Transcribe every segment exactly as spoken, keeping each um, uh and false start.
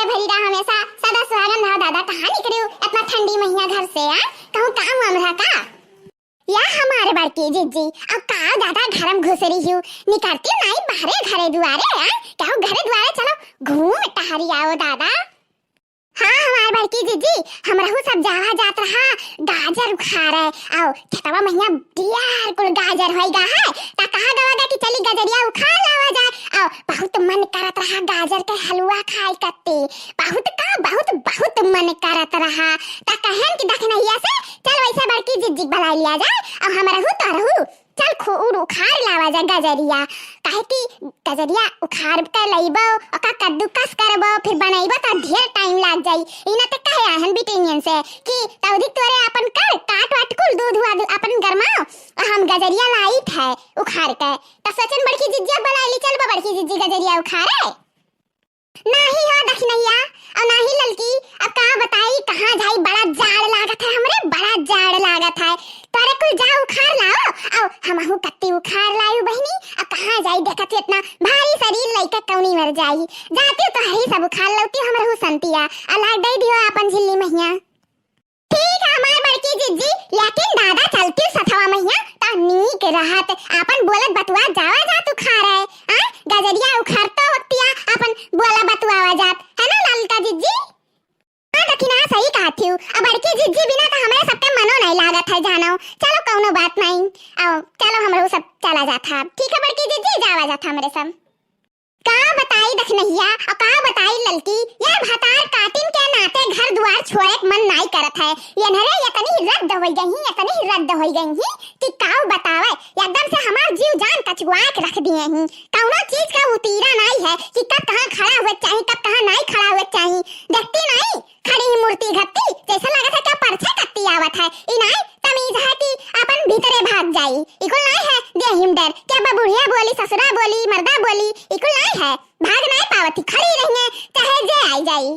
भरी रहा हमेसा, सदा सुहागन रहा दादा। कहाँ निकरिउ इतना ठंडी महिया घर से, आ? कहूँ काम वाम रहा का? या हमार बड़की जिज्जी, अब का दादा घर में घुस रहिउ, निकरतिउ नाई बाहरे घरे दुआरे, आ? कहूँ घरे दुआरे चलो घूम टहरी आओ दादा। हाँ, हमार बड़की जिज्जी, हमरहू सब जावा जात रहा गाजर उखारे, आओ खेतवा महिया ढेर कुल गाजर होइगा है, ता कहा गवा गा कि चली गजरिया उखार लावा जाए, आओ बहुत मन करत रहा गाजर के हलवा खाए कत्ती, बहुत का बहुत, बहुत मन करत रहा, ता कहन कि दखिनहिया से चल वैसे बड़की जिज्जी के बुलाइ लिया जाए, अउ हमरहू तोहरहू चल खूब उखार लावा जा गजरिया, काहे कि गजरिया उखार के लइबो, ओका कद्दूकस करबो, फिर बनइबो त ढेर टाइम लाग जाई। इना ते कहे आहन बिटिनियन से कि तौदी तोरे आपन कर, काट वाट कुल दूध हुआ दू, आपन गरमाओ, अउ हम गजरिया लाइत है उखार के। त सोचन बड़की जिज्जी अब बुलाइ ली, चल बा बड़की जिज्जी गजरिया उखारे। नाही हो दखिनहिया, अउ नाही ललकी, अब का बताई, कहाँ जाई, बड़ा जाड़ लागत है हमरे, बड़ा जाड़ लागत है। तोरे कुल जा उखार लाओ, अउ हमहू कत्ती उखार लायू बहिनी, अब कहाँ जाई, देखत ही इतना भारी शरीर लइके कौनी मर जाई। जाती तो हरी सब उखार लौती हमरहू संतिया, अउ लाग दे दियो आपन झिल्ली महिया। ठीक है हमार बड़की जिज्जी, लेकिन दादा चलती सथवा महिया त नीक रहत, आपन बोलत बतुआ जावा जात उखारे, आ? गजरिया उखारतो वक्तिया आपन बोला बतुआवा जात, है ना ललका जिज्जी? हाँ दखिना सही कहत हिउ, अब बड़की जिज्जी बिना त हमरे सबके मनो नहीं लागत है जानो। चलो कौनो बात नहीं, आओ चलो हमरो सब चला जात है। ठीक है बड़की जिज्जी, जावा जात है हमरे सब। का बताई दखिनहिया, अउ का बताई ललकी, या भतार काटिन के नाते घर दुआर छोड़े के मन नाई करत है। एन्हरे यतनी रद्द होइ गई ही, यतनी रद्द होइ गई ही कि काउ बतावे, एकदम से हमार जीव जान कचुआ के रख दिए ही। कौनो चीज का उतीरा नाई है कि कब कहाँ खड़ा हुए के चाही, कब कहाँ नाई खड़ा हुए के चाही। देखती नाई, खड़ी ही मूर्ति घत्ती, जैसे लागत है क्या परछे कत्ती आवत है। ई नाई तमीज है कि अपन भीतरे भाग जाई। इकुल नाई है देहिम डर कि अब बुढ़िया बोली, ससुरा बोली, मर्दा बोली, इकुल नाई है। भाग नाई पावत ही, खड़ी रहिए, चाहे जे आई जाई।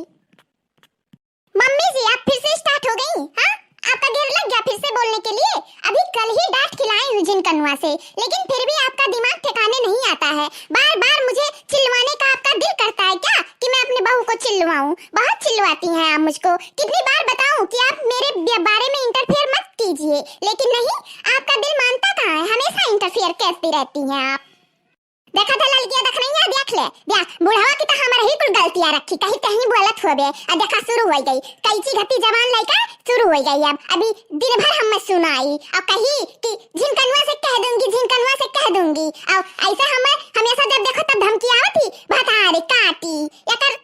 मम्मी जी, आप फिर से start हो गई, हाँ? आपका गिर लग गया फिर से बोलने के लिए? अभी कल ही डांट खिलाई हूँ झिनकनुआ से, लेकिन फिर भी आपका दिमाग ठिकाने नहीं आता है। बार बार मुझे चिल्लवाने का आपका दिल करता है क्या कि मैं अपने बहू को चिल्लवाऊं? बहुत चिल्लवाती हैं आप मुझको। कितनी बार बताऊं कि आप मेरे बे-, बारे में interfere मत कीजिए, लेकिन नहीं, आपका दिल मानता कहाँ है, हमेशा interfere करती रहती हैं आप। देखा था ललकिया, देख नहीं है, देख ले, देख, बुढ़वा की तो हमारे ही कुल गलतियां रखी, कहीं कहीं बोलत होबे, आ देखा शुरू हो गई, कैंची घत्ती जबान लेके शुरू हो गई। अब अभी दिन भर हम सुनाई और कही कि झिनकनुआ से कह दूंगी, झिनकनुआ से कह दूंगी, और ऐसे हम हमेशा जब देखो तब धमकी आवत ही, भतारे काटी, एकर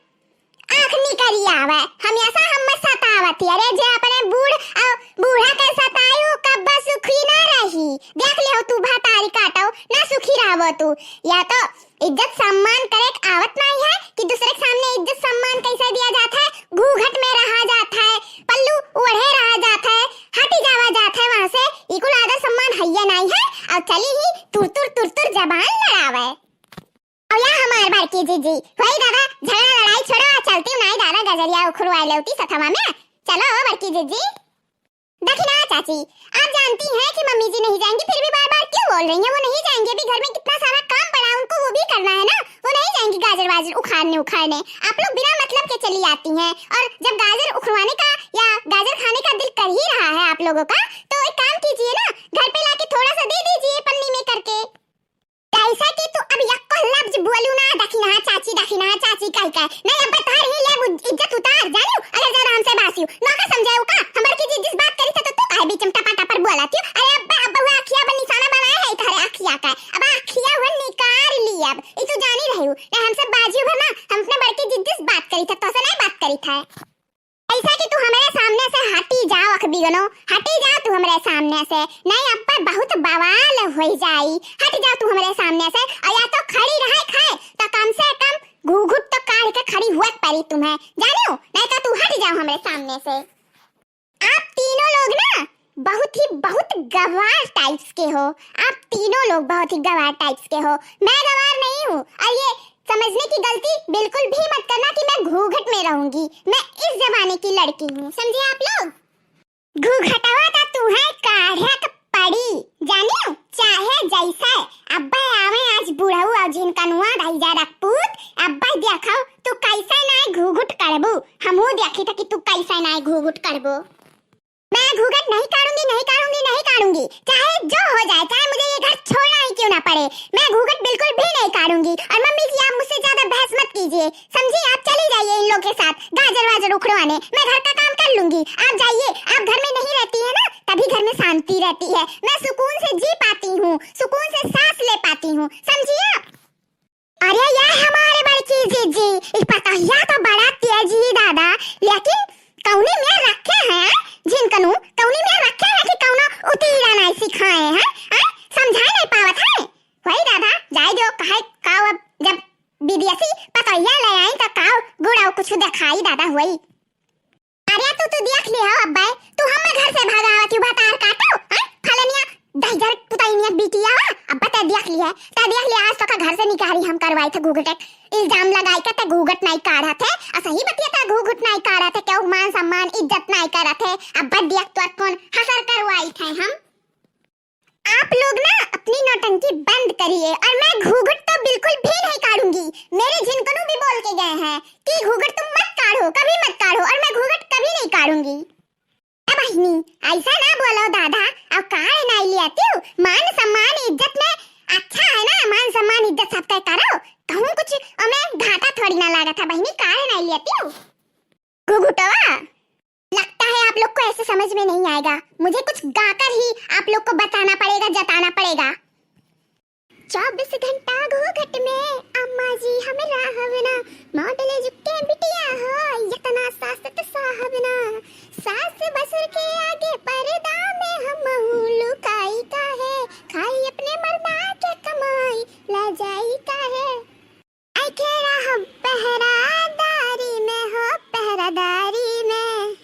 आँख निकरी आवे, हमेशा हम सतावत ही। अरे जे अपने बूढ़ और बूढ़ा के सताई, वो कब्बा सुखी ना रही। देख ले हो तू भतारी काटो, ना सुखी रहबो तू। या तो इज्जत सम्मान करे के आवत नहीं है कि दूसरे के सामने इज्जत सम्मान कैसे दिया जाता है, घूंघट में रहा जाता है, पल्लू ओढ़े रहा जाता है, हटी जावा जाता है वहां से। इकुल आदर सम्मान हैया नहीं है और चली ही तुरतुर तुरतुर जबान लड़ावे। और या हमार बड़की जीजी, वही दादा झगड़ा लड़ाई छोड़ो, चलती हूँ नाई दादा गजरिया उखड़वाए लेवती सथवा में। चलो ओ बड़की जीजी। दखिना चाची, आप जानती हैं कि मम्मी जी नहीं जाएंगी, फिर भी बार बार क्यों बोल रही हैं? वो नहीं जाएंगी, अभी घर में कितना सारा काम पड़ा है उनको, वो भी करना है ना। वो नहीं जाएंगी गाजर वाजर उखाड़ने उखाड़ने। आप लोग बिना मतलब के चली आती हैं, और जब गाजर उखड़वाने का या गाजर खाने का दिल कर ही रहा है आप लोगों का, तो एक काम कीजिए ना, घर पे लाके थोड़ा सा दे दीजिए पन्नी में करके। कैसे कि तू अब यक्को लफ्ज बोलू ना, दखिना चाची, दखिना चाची कह के। नहीं, अब तोहर ही लेब इज्जत उतार, जानियो? अरे जरा हमसे बासियो, नौका समझे का? हम बड़की जीजी से बात करी थे तो तू काहे बीच में टपा टपर बोलत हियो? अरे अब, अब हुआ अखिया पर निशाना बनाए है तोहरे अखिया का। अब अखिया हुआ निकाल ली अब। ई तू जानी रही हो, नहीं हमसे बाजियो भर ना, हम अपने बड़की जीजी से बात करी थे, तोसे नहीं बात करी थे। ऐसा कि तू हमरे सामने से हटी जाओ, अख बिगनो, हटी जाओ तू हमरे सामने से, नहीं अब पर बहुत बवाल हो जाई। हट जाओ तू हमरे सामने से, और या तो खड़ी रहे खाए, तो कम से कम घूघुट तो काढ़ के खड़ी हुआ पड़ी तुम्हें, जानियो, नहीं तो तू हट जाओ हमरे सामने से। आप तीनों लोग ना बहुत ही, बहुत गवार types के हो, आप तीनों लोग बहुत ही गवार types के हो। मैं गवार नहीं हूँ, और ये समझने की गलती बिल्कुल भी मत करना कि मैं घूंघट में रहूंगी। मैं इस जमाने की लड़की हूँ, समझे आप लोग? घूंघटवा तो तुम्हें काढ़क पड़ी, जानियो, चाहे जैसे। अब्बे आवे आज बुढ़ऊ और झिनकनुआ भैया रखपूत, अब्बे देखो तू कैसे नाय घूंघट करबू। मैं घूंघट नहीं काढ़ूंगी, नहीं काढ़ूंगी, नहीं काढ़ूंगी, चाहे जो हो जाए, चाहे मुझे ये घर छोड़ना ही क्यों ना पड़े, मैं घूंघट बिल्कुल भी नहीं काढ़ूंगी। और मम्मी जी, आप मुझसे ज्यादा बहस मत कीजिए, समझी? आप चली जाइए इन लोग के साथ गाजर वाजर उखड़वाने, मैं घर का काम कर लूंगी। आप जाइए, आप घर में नहीं रहती है ना, तभी घर में शांति रहती है, मैं सुकून से जी पाती हूँ, सुकून से सांस ले पाती हूँ, समझी आप? अरे या हमारे बड़की जीजी, ई पतोहिया तो बड़ा तेज ही दादा, लेकिन कौनी में रखे हैं झिनकनू, कौनी में रखे हैं कि कौनो उतीरा नहीं सिखाए हैं, हैं? समझाए नहीं पावत है। वही दादा, जाए दो, कहे काव, अब जब विदेशी पतोहिया ले आई तो काव गुड़ाव कुछ दिखाई दादा हुई। अरे तू, तू देख लिहो अब्बे, तू हम घर से भगावत हूँ भतार काटो, हैं? फलनिया दहिजर पुतैनिया बिटिया, अब्बे ते देख लिहे, ते देख लिहे, आज तोका घर से निकारी हम करवाई थे घूघटे, इल्जाम लगाई के ते घूघट नाई काढ़त है, आ सही बतिया ते घूघट नाई काढ़त है, केहू मान सम्मान इज्जत नाई करत है, अब्बे देख तोर कौन हसर करवाई थे हम। आप लोग ना अपनी नौटंकी बंद करिए और मैं घूघट तो बिल्कुल भी नहीं काढ़ूंगी। मेरे झिनकनू भी बोल के गए हैं कि घूघट तुम मत काढ़ो, कभी मत काढ़ो, और मैं घूघट कभी नहीं काढ़ूंगी। ए बहिनी, ऐसा ना बोलो दादा, अब काढ़ नहीं लिया तू, मान सम्मान इज्जत में अच्छा है ना, मान सम्मान इज्जत सबका करो, कहूँ कुछ हमें घाटा थोड़ी ना लागत है बहिनी, काढ़ नहीं लिया तू। घुघुटवा, लगता है आप लोग को ऐसे समझ में नहीं आएगा, मुझे कुछ गाकर ही आप लोग को बताना पड़ेगा, जताना पड़ेगा। चौबीस घंटा घूघट में अम्मा जी हम रहब ना, मॉडल जुग के बिटिया हो, इतना सास त साहब ना, सास बसुर के आगे पर्दा में हम लुकाई का है, खाई अपने मर्दा के कमाई, ला जाई का है। ऐखे रहब पहरादारी में हो, पहरादारी में।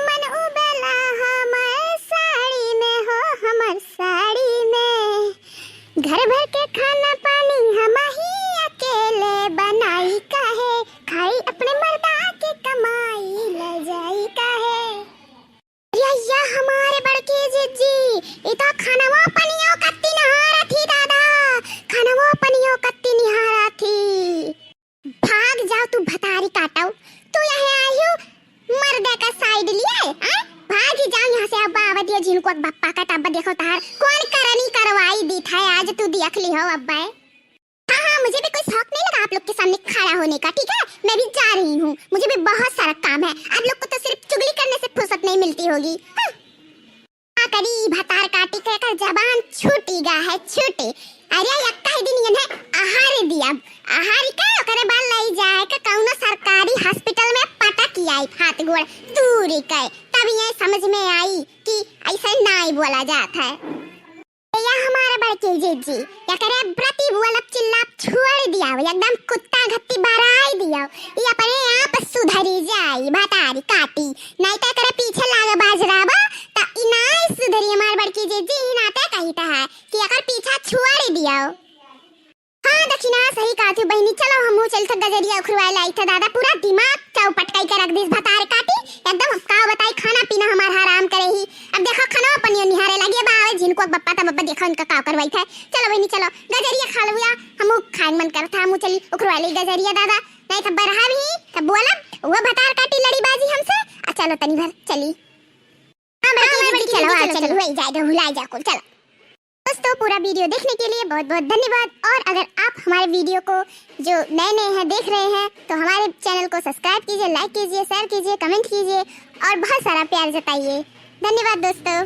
मन उबेला हमर साड़ी में हो, हमर साड़ी में। घर भर के खाना पानी हम ही अकेले बनाई काहे, खाई अपने मर्दा के कमाई, ले जाई काहे। या, या हमारे बड़की जिज्जी, ई तो खनवा पनियो कत्ती निहारत ही दादा, खनवा पनियो कत्ती निहारत ही। भाग जाओ तू भतारी काटो, तू यहाँ आई हो मर्दे का side लिए, हैं? भाग ही जाओ यहाँ से, अब आवत ये झिनकुआ बप्पा का, तब देखो तहार कौन करनी करवाई दी था, आज तू देख ली हो अब। हाँ, हाँ, मुझे भी कोई शौक नहीं लगा आप लोग के सामने खड़ा होने का, ठीक है? मैं भी जा रही हूँ, मुझे भी बहुत सारा काम है। आप लोग को तो सिर्फ चुगली करने से फुर्सत नहीं मिलती होगी। हाँ। का करी, भतार काटी के एकर जबान छूटी गा है, छूटी। अरे, यक्का ही दिन इन्हें आहार दिया, आहार के ओकरे बाद लई जाए के कौनो सरकारी hospital में पटक आई, हाथ गोड़ तूरी के, तब ये समझ में आई कि ऐसे नाई बोला जात है। या हमारे बड़की जीजी, एकरे प्रति बोलब चिल्लाब छोड़ दियाव, एकदम कुत्ता घत्ती बराई दियाव, ई अपने आप सुधरी जाई, भतारी काटी, नहीं तो एकरे पीछे लागे बाज रहबा, त ई नाई सुधरी। हमार बड़की जीजी, ई नाते कहित है कि एकर पीछा छोड़ दियाव। हाँ, दखिना, सही कहत हूँ बहिनी, चलो हमहू चल थे गजरिया उखरवाए लाई थे, दादा पूरा दिमाग चौपट कई के रख दिस भतार काटी, एकदम अब का बताई, खाना पीना हमार हराम करे ही। अब देखो, खाना पनियो निहारे लगे बा, आवे झिनकुआ बप्पा, तब बप्पा देखो इनका का करवाई थे। चलो बहिनी, चलो, गजरिया खा लो या, हमहू खाए मन करत है, हमहू चली उखरवा ली गजरिया दादा, नहीं तो बरहा भी तब बोलब, वो भतार काटी लड़ी बाजी हमसे। आ चलो तनी भर चली। हाँ, बड़की, हाँ, बड़की, चलो, चलो, हाँ, चलो, चलो, चलो। वही जाए, भुला जा कुल, चलो। दोस्तों, पूरा video देखने के लिए बहुत बहुत धन्यवाद। और अगर आप हमारे video को जो नए नए हैं, देख रहे हैं, तो हमारे channel को subscribe कीजिए, like कीजिए, share कीजिए, comment कीजिए और बहुत सारा प्यार जताइए। धन्यवाद दोस्तों।